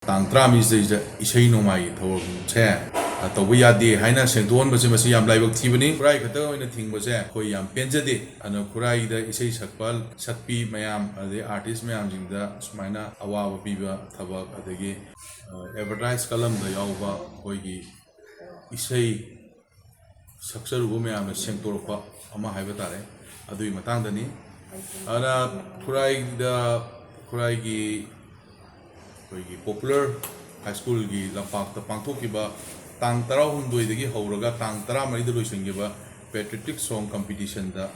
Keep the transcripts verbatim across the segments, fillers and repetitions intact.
ꯇꯥꯡ ꯇꯔꯥꯃꯔꯤꯁꯤꯗꯩꯁꯤꯗ ꯏꯁꯩ ꯅꯣꯡꯃꯥꯏꯒꯤ ꯊꯧꯔꯝꯁꯦ, ꯑ, ꯇꯧꯕ ꯌꯥꯗꯦ ꯍꯥꯏꯅ ꯁꯦꯡꯗꯣꯛꯍꯟꯕꯁꯦ ꯃꯁꯤ ꯌꯥꯝ ꯂꯥꯏꯕꯛ ꯊꯤꯕꯅꯤ꯫ ꯈꯨꯔꯥꯏ ꯈꯛꯇ ꯑꯣꯏꯅ ꯊꯤꯡꯕꯁꯦ ꯑꯩꯈꯣꯏ ꯌꯥꯝ ꯄꯦꯟꯖꯗꯦ꯫ ꯑꯗꯨꯅ ꯈꯨꯔꯥꯏꯗ ꯏꯁꯩ ꯁꯛꯄ, ꯁꯛꯄꯤ ꯃꯌꯥꯝ, ꯑꯗꯩ ꯑꯥꯔꯇꯤꯁ ꯃꯌꯥꯝꯁꯤꯡꯗ ꯁꯨꯃꯥꯏꯅ ꯑꯋꯥꯕ ꯄꯤꯕ ꯊꯕꯛ, ꯑꯗꯒꯤ, ꯑ, ꯑꯦꯗꯚꯔꯇꯥꯏꯁ ꯀꯂꯝꯗ ꯌꯥꯎꯕ ꯑꯩꯈꯣꯏꯒꯤ ꯏꯁꯩ ꯁꯛꯆꯔꯨꯕ ꯃꯌꯥꯝꯅ ꯁꯦꯡꯇꯣꯔꯛꯄ ꯑꯃ ꯍꯥꯏꯕ ꯇꯥꯔꯦ, ꯑꯗꯨꯒꯤ ꯃꯇꯥꯡꯗꯅꯤ꯫ ꯑꯗꯨꯅ ꯈꯨꯔꯥꯏꯗ, ꯈꯨꯔꯥꯏꯒꯤ ꯑꯩꯈꯣꯏꯒꯤ ꯄꯣꯄꯨꯂꯔ ꯍꯥꯏ ꯁ꯭ꯀꯨꯜꯒꯤ ꯂꯝꯄꯥꯛꯇ ꯄꯥꯡꯊꯣꯛꯈꯤꯕ, ꯇꯥꯡ ꯇꯔꯥꯍꯨꯝꯗꯣꯏꯗꯒꯤ ꯍꯧꯔꯒ ꯇꯥꯡ ꯇꯔꯥꯃꯔꯤꯗ ꯂꯣꯏꯁꯤꯟꯈꯤꯕ ꯄꯦꯇ꯭ꯔꯤꯌꯣꯇꯤꯛ ꯁꯣꯡ ꯀꯝꯄꯤꯇꯤꯁꯟꯗ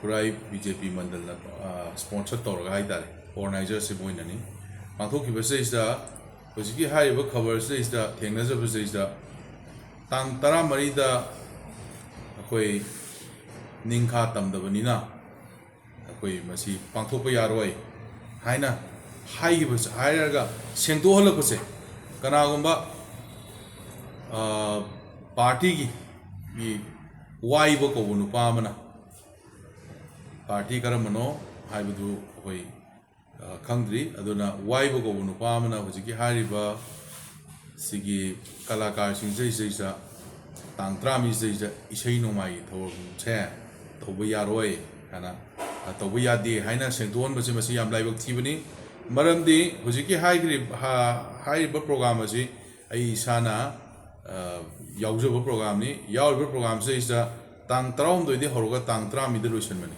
ꯈꯨꯔꯥꯏ ꯕꯤ ꯖꯦ ꯄꯤ ꯃꯟꯗꯜꯅ, ꯑ, ꯁ꯭ꯄꯣꯟꯁꯔ ꯇꯧꯔꯒ ꯍꯥꯏ ꯇꯥꯔꯦ, ꯑꯣꯔꯒꯅꯥꯏꯖꯔꯁꯤ ꯃꯣꯏꯅꯅꯤ꯫ ꯄꯥꯡꯊꯣꯛꯈꯤꯕꯁꯤꯗꯩꯁꯤꯗ ꯍꯧꯖꯤꯛꯀꯤ ꯍꯥꯏꯔꯤꯕ ꯈꯕꯔꯁꯤꯗꯩꯁꯤꯗ ꯊꯦꯡꯅꯖꯕꯁꯤꯗꯩꯁꯤꯗ ꯇꯥꯡ ꯇꯔꯥꯃꯔꯤꯗ ꯑꯩꯈꯣꯏ ꯅꯤꯡꯈꯥ ꯇꯝꯗꯕꯅꯤꯅ ꯑꯩꯈꯣꯏ ꯃꯁꯤ ꯄꯥꯡꯊꯣꯛꯄ ꯌꯥꯔꯣꯏ ꯍꯥꯏꯅ ꯍꯥꯏꯈꯤꯕꯁꯦ, ꯍꯥꯏꯔꯒ ꯁꯦꯡꯗꯣꯛꯍꯜꯂꯛꯄꯁꯦ, ꯀꯅꯥꯒꯨꯝꯕ, ꯑ, ꯄꯥꯔꯇꯤꯒꯤ ꯃꯤ ꯋꯥꯏꯕ ꯀꯧꯕ ꯅꯨꯄꯥ ꯑꯃꯅ, ꯄꯥꯔꯇꯤ ꯀꯔꯝꯕꯅꯣ ꯍꯥꯏꯕꯗꯨ ꯑꯩꯈꯣꯏ, ꯑ, ꯈꯪꯗ꯭ꯔꯤ꯫ ꯑꯗꯨꯅ ꯋꯥꯏꯕ ꯀꯧꯕ ꯅꯨꯄꯥ ꯑꯃꯅ ꯍꯧꯖꯤꯛꯀꯤ ꯍꯥꯏꯔꯤꯕ ꯁꯤꯒꯤ ꯀꯂꯥꯀꯥꯔꯁꯤꯡꯁꯤꯗꯩꯁꯤꯗꯩꯁꯤꯗ ꯇꯥꯡ ꯇꯔꯥꯃꯔꯤꯁꯤꯗꯩꯁꯤꯗ ꯏꯁꯩ ꯅꯣꯡꯃꯥꯏꯒꯤ ꯊꯧꯔꯝꯁꯦ ꯇꯧꯕ ꯌꯥꯔꯣꯏ ꯍꯥꯏꯅ, ꯑ, ꯇꯧꯕ ꯌꯥꯗꯦ ꯍꯥꯏꯅ ꯁꯦꯡꯗꯣꯛꯍꯟꯕꯁꯦ ꯃꯁꯤ ꯌꯥꯝ ꯂꯥꯏꯕꯛ ꯊꯤꯕꯅꯤ꯫ ꯃꯔꯝꯗꯤ ꯍꯧꯖꯤꯛꯀꯤ ꯍꯥꯏꯈ꯭ꯔꯤꯕ, ꯍꯥ-, ꯍꯥꯏꯔꯤꯕ ꯄ꯭ꯔꯣꯒ꯭ꯔꯥꯝ ꯑꯁꯤ ꯑꯩ ꯏꯁꯥꯅ, ꯑ, ꯌꯥꯎꯖꯕ ꯄ꯭ꯔꯣꯒ꯭ꯔꯥꯝꯅꯤ꯫ ꯌꯥꯎꯔꯤꯕ ꯄ꯭ꯔꯣꯒ꯭ꯔꯥꯝꯁꯤꯗꯩꯁꯤꯗ ꯇꯥꯡ ꯇꯔꯥꯍꯨꯝꯗꯣꯏꯗꯒꯤ ꯍꯧꯔꯒ ꯇꯥꯡ ꯇꯔꯥꯃꯔꯤꯗ ꯂꯣꯏꯁꯤꯟꯕꯅꯤ꯫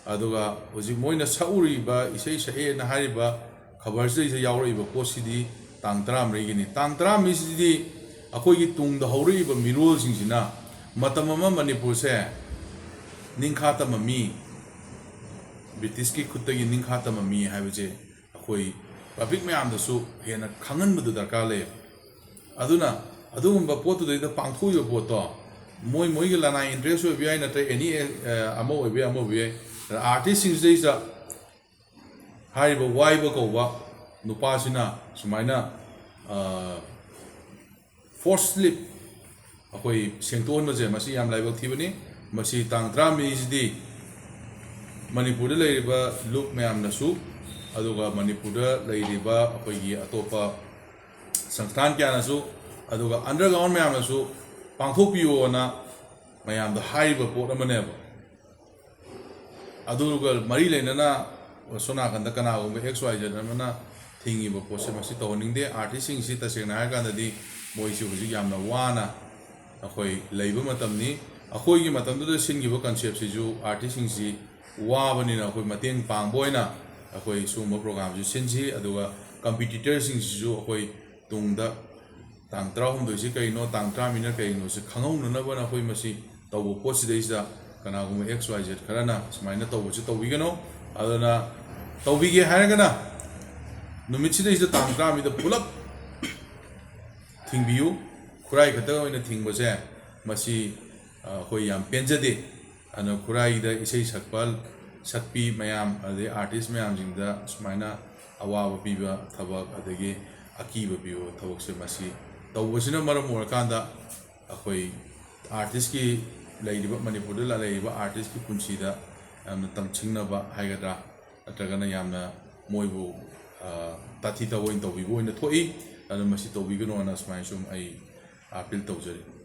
ꯑꯗꯨꯒ ꯍꯧꯖꯤꯛ ꯃꯣꯏꯅ ꯁꯛꯎꯔꯤꯕ ꯏꯁꯩ ꯁꯛꯑꯦꯅ ꯍꯥꯏꯔꯤꯕ ꯈꯕꯔꯁꯤꯗꯩꯁꯤꯗ ꯌꯥꯎꯔꯛꯏꯕ ꯄꯣꯠꯁꯤꯗꯤ ꯇꯥꯡ ꯇꯔꯥꯃꯔꯤꯒꯤꯅꯤ꯫ ꯇꯥꯡ ꯇꯔꯥꯃꯔꯤꯁꯤꯗꯤ ꯑꯩꯈꯣꯏꯒꯤ ꯇꯨꯡꯗ ꯍꯧꯔꯛꯏꯕ ꯃꯤꯔꯣꯜꯁꯤꯡꯁꯤꯅ ꯃꯇꯝ ꯑꯃ ꯃꯅꯤꯄꯨꯔꯁꯦ ꯅꯤꯡꯈꯥ ꯇꯝꯃꯝꯃꯤ, ꯕ꯭ꯔꯤꯇꯤꯁꯀꯤ ꯈꯨꯠꯇꯒꯤ ꯅꯤꯡꯈꯥ ꯇꯝꯃꯝꯃꯤ ꯍꯥꯏꯕꯁꯦ ꯑꯩꯈꯣꯏ ꯄꯕ꯭ꯂꯤꯛ ꯃꯌꯥꯝꯗꯁꯨ ꯍꯦꯟꯅ ꯈꯪꯍꯟꯕꯗꯨ ꯗꯔꯀꯥꯔ ꯂꯩꯌꯦꯕ꯫ ꯑꯗꯨꯅ ꯑꯗꯨꯒꯨꯝꯕ ꯄꯣꯠꯇꯨꯗꯩꯗ ꯄꯥꯡꯊꯣꯛꯏꯕ ꯄꯣꯠꯇꯣ ꯃꯣꯏ ꯃꯣꯏꯒꯤ ꯂꯅꯥꯏ ꯏꯟꯇꯔꯦꯁ ꯑꯣꯏꯕ ꯌꯥꯏ, ꯅꯠꯇ꯭ꯔꯒ ꯑꯦꯅꯤ, ꯑ, ꯑꯃ ꯑꯣꯏꯕ ꯌꯥꯏ, ꯑꯃ ꯑꯣꯏꯕ ꯌꯥꯏ꯫ ꯑꯥꯔꯇꯤꯁꯁꯤꯡꯁꯤꯗꯩꯁꯤꯗ ꯍꯥꯏꯔꯤꯕ ꯋꯥꯏꯕ ꯀꯧꯕ ꯅꯨꯄꯥꯁꯤꯅ ꯁꯨꯃꯥꯏꯅ, ꯑ, ꯐꯣꯔꯁꯂꯤ ꯑꯩꯈꯣꯏ ꯁꯦꯡꯗꯣꯛꯍꯟꯕꯁꯦ ꯃꯁꯤ ꯌꯥꯝ ꯂꯥꯏꯕꯛ ꯊꯤꯕꯅꯤ꯫ ꯃꯁꯤ ꯇꯥꯡ ꯇꯔꯥꯃꯔꯤꯁꯤꯗꯤ ꯃꯅꯤꯄꯨꯔꯗ ꯂꯩꯔꯤꯕ ꯂꯨꯞ ꯃꯌꯥꯝꯅꯁꯨ, ꯑꯗꯨꯒ ꯃꯅꯤꯄꯨꯔꯗ ꯂꯩꯔꯤꯕ ꯑꯩꯈꯣꯏꯒꯤ ꯑꯇꯣꯞꯄ ꯁꯪꯁꯊꯥꯟ ꯀꯌꯥꯅꯁꯨ, ꯑꯗꯨꯒ ꯑꯟꯗꯔꯒ꯭ꯔꯥꯎꯟ ꯃꯌꯥꯝꯅꯁꯨ ꯄꯥꯡꯊꯣꯛꯄꯤꯌꯣꯅ ꯃꯌꯥꯝꯗ ꯍꯥꯏꯔꯤꯕ ꯄꯣꯠ ꯑꯃꯅꯦꯕ꯫ ꯑꯗꯨꯒ ꯃꯔꯤ ꯂꯩꯅꯅ ꯁꯣꯝ ꯅꯥꯀꯟꯗ ꯀꯅꯥꯒꯨꯝꯕ X Y Z ꯑꯃꯅ ꯊꯤꯡꯉꯤꯕ ꯄꯣꯠꯁꯦ, ꯃꯁꯤ ꯇꯧꯍꯟꯅꯤꯡꯗꯦ꯫ ꯑꯥꯔꯇꯤꯁꯁꯤꯡꯁꯤ ꯇꯁꯦꯡꯅ ꯍꯥꯏꯔꯀꯥꯟꯗꯗꯤ ꯃꯣꯏꯁꯨ ꯍꯧꯖꯤꯛ ꯌꯥꯝꯅ ꯋꯥꯅ ꯑꯩꯈꯣꯏ ꯂꯩꯕ ꯃꯇꯝꯅꯤ꯫ ꯑꯩꯈꯣꯏꯒꯤ ꯃꯇꯝꯗꯨꯗ ꯁꯤꯟꯈꯤꯕ ꯀꯟꯁꯦꯞꯁꯤꯁꯨ ꯑꯥꯔꯇꯤꯁꯁꯤꯡꯁꯤ ꯋꯥꯕꯅꯤꯅ ꯑꯩꯈꯣꯏ ꯃꯇꯦꯡ ꯄꯥꯡꯕ ꯑꯣꯏꯅ ꯑꯩꯈꯣꯏ ꯁꯤꯒꯨꯝꯕ ꯄ꯭ꯔꯣꯒ꯭ꯔꯥꯝꯁꯤ ꯁꯤꯟꯁꯤ꯫ ꯑꯗꯨꯒ ꯀꯝꯄꯤꯇꯤꯇꯔꯁꯤꯡꯁꯤꯁꯨ ꯑꯩꯈꯣꯏ ꯇꯨꯡꯗ ꯇꯥꯡ ꯇꯔꯥꯍꯨꯝꯗꯣꯏꯁꯤ ꯀꯩꯅꯣ, ꯇꯥꯡ ꯇꯔꯥꯃꯔꯤꯅ ꯀꯩꯅꯣꯁꯤ ꯈꯪꯍꯧꯅꯅꯕꯅ ꯑꯩꯈꯣꯏ ꯃꯁꯤ ꯇꯧꯕ ꯄꯣꯠꯁꯤꯗꯩꯁꯤꯗ ꯀꯅꯥꯒꯨꯝꯕ X Y Z ꯈꯔꯅ ꯁꯨꯃꯥꯏꯅ ꯇꯧꯕꯁꯤ ꯇꯧꯕꯤꯒꯅꯨ꯫ ꯑꯗꯨꯅ ꯇꯧꯕꯤꯒꯦ ꯍꯥꯏꯔꯒꯅ ꯅꯨꯃꯤꯠꯁꯤꯗꯩꯁꯤꯗ ꯇꯥꯡ ꯇꯔꯥꯃꯔꯤꯗ ꯄꯨꯂꯞ ꯊꯤꯡꯕꯤꯌꯨ꯫ ꯈꯨꯔꯥꯏ ꯈꯛꯇ ꯑꯣꯏꯅ ꯊꯤꯡꯕꯁꯦ ꯃꯁꯤ, ꯑ, ꯑꯩꯈꯣꯏ ꯌꯥꯝ ꯄꯦꯟꯖꯗꯦ꯫ ꯑꯗꯨꯅ ꯈꯨꯔꯥꯏꯗ ꯏꯁꯩ ꯁꯛꯄ, ꯁꯛꯄꯤ ꯃꯌꯥꯝ, ꯑꯗꯩ ꯑꯥꯔꯇꯤꯁ ꯃꯌꯥꯝꯁꯤꯡꯗ ꯁꯨꯃꯥꯏꯅ ꯑꯋꯥꯕ ꯄꯤꯕ ꯊꯕꯛ, ꯑꯗꯒꯤ ꯑꯀꯤꯕ ꯄꯤꯕ ꯊꯕꯛꯁꯦ ꯃꯁꯤ ꯇꯧꯕꯁꯤꯅ ꯃꯔꯝ ꯑꯣꯏꯔꯀꯥꯟꯗ ꯑꯩꯈꯣꯏ ꯑꯥꯔꯇꯤꯁꯀꯤ, ꯂꯩꯔꯤꯕ, ꯃꯅꯤꯄꯨꯔꯗ ꯂꯩꯔꯤꯕ ꯑꯥꯔꯇꯤꯁꯀꯤ ꯄꯨꯟꯁꯤꯗ ꯌꯥꯝꯅ ꯇꯝꯁꯤꯡꯅꯕ ꯍꯥꯏꯒꯗ꯭ꯔꯥ, ꯅꯠꯇ꯭ꯔꯒꯅ ꯌꯥꯝꯅ ꯃꯣꯏꯕꯨ, ꯑ, ꯇꯥꯊꯤ ꯇꯥꯑꯣꯏꯅ ꯇꯧꯕꯤꯕ ꯑꯣꯏꯅ ꯊꯣꯛꯏ꯫ ꯑꯗꯨꯅ ꯃꯁꯤ ꯇꯧꯕꯤꯒꯅꯣꯅ ꯁꯨꯃꯥꯏꯅ ꯁꯨꯝ ꯑꯩ ꯑꯥꯄꯤꯜ ꯇꯧꯖꯔꯤ꯫